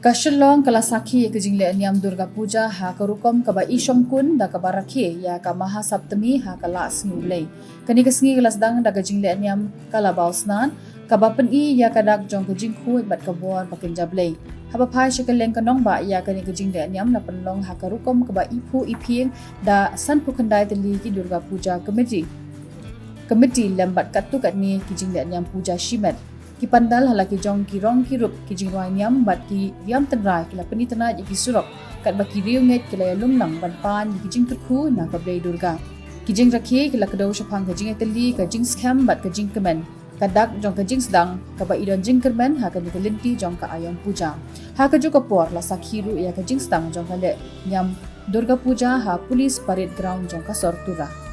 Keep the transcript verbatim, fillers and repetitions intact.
Ka Shillong ka la sakhi ïa ka jingleh niam Durga Puja ha ka rukom kaba i shongkun da kaba rakhe ïa ka Maha Saptami ha ka Lah Sngi U Blei. Kane ka sngi ka la sdang da ka jingleh niam Kalabaw Snan, kaba pyni ïa ka dak jong ka jingkhuid bad ka bor ba kynja Blei. Haba phai sha ka liang ka nongbah, ïa kane ka jingleh niam la pynlong ha ka rukom kaba i phuh i phieng da sanphew khyndai tylli ki Durga Puja Committee, Committee lem bad katto katne ki jingleh niam puja shimet. Ki pandal ha la ki jong ki rong ki rup, ki jingrwai niam bad ki riam tynrai ki la pyni tynnad ïa ki surok, katba ki riewngeit ki la ïalum lang ban pan ïa ki jingkyrkhu na ka Blei Durga. Ki jingrakhe ki la kdew shaphang ka jingïatylli, ka jingskhem bad ka jingkmen. Ka dak jong ka jingsdang kaba i don jingkyrmen ha kane ka lynti jong ka Aïom Puja. Ha kajuh ka por la sakhi ruh ïa ka jingsdang jong ka leh niam Durga Puja ha Police Parade Ground jong ka sor Tura.